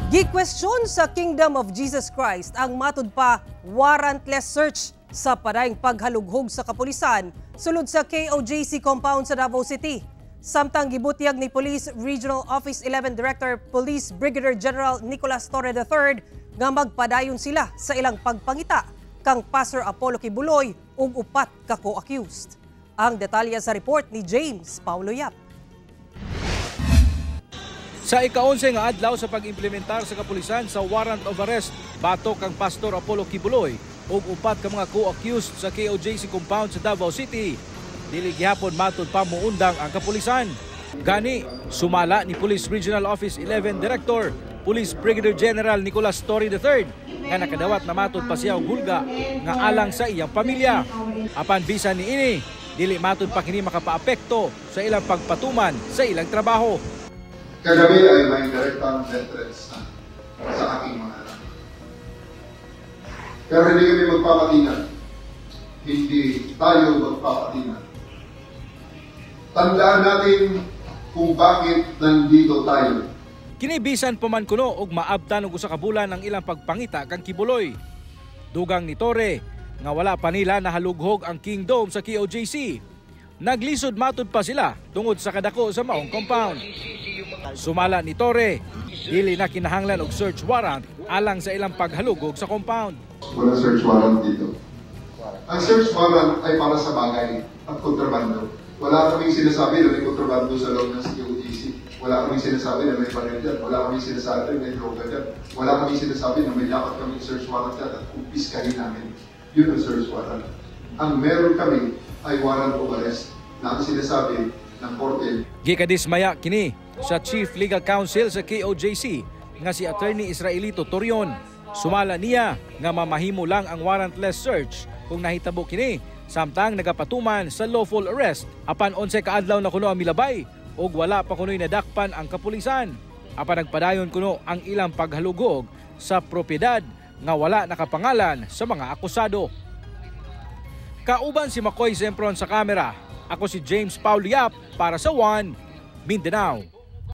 Gikwestiyon sa Kingdom of Jesus Christ ang matud pa warrantless search sa padayong paghalughog sa kapulisan sulod sa KOJC compound sa Davao City. Samtang gibutyag ni Police Regional Office 11 Director Police Brigadier General Nicolas Torre III nga magpadayon sila sa ilang pagpangita kang Pastor Apollo Quiboloy ug upat ka co-accused. Ang detalye sa report ni James Paulo Yap. Sa ika-11 nga adlaw sa pag-implementar sa kapulisan sa warrant of arrest batok kang Pastor Apollo Quiboloy ug upat ka mga co-accused sa KOJC compound sa Davao City, dili gihapon matud pa muundang ang kapulisan. Gani, sumala ni Police Regional Office 11 Director Police Brigadier General Nicolas Torre III nga nakadawat na matud pa siya og hulga nga alang sa iyang pamilya. Apan bisan niini, dili matud pa kini makapaapekto sa ilang pagpatuman sa ilang trabaho. Kagabi ay may direktang death threats na sa aking mga anak. Pero hindi kami magpapatinag. Hindi tayo magpapatinag. Tandaan natin kung bakit nandito tayo. Kini bisan pa man kuno og maabtan og usa ka bulan ang ilang pagpangita kang Quiboloy. Dugang ni Torre nga wala pa nila nahalughog ang Kingdom sa KOJC. Naglisod matud pa sila tungod sa kadako sa maong compound. Sumala ni Torre, dili na kinahanglan og search warrant alang sa ilang paghalugog sa compound. Walang search warrant dito. Ang search warrant ay para sa bagay at kontrabando. Wala kaming sinasabi na may kontrabando sa loob ng COGC. Wala kaming sinasabi na may baril dyan. Wala kaming sinasabi na may droga dyan. Wala kaming sinasabi na may dapat kaming search warrant dyan at kumpiskahin namin. Yun ang search warrant. Ang meron kami ay warrant of arrest na ang sinasabi ng korte. Gikadismaya kini sa Chief Legal Counsel sa KOJC nga si Attorney Israelito Torion. Sumala niya nga mamahimo lang ang warrantless search kung nahitabo kini samtang nagapatuman sa lawful arrest, apan 11 ka adlaw na kuno ang milabay ug wala pa kuno'y nadakpan ang kapulisan. Apan nagpadayon kuno ang ilang paghalugog sa propiedad nga wala nakapangalan sa mga akusado. Kauban si Makoy Sempron sa kamera. Ako si James Paul Yap para sa One Mindanao.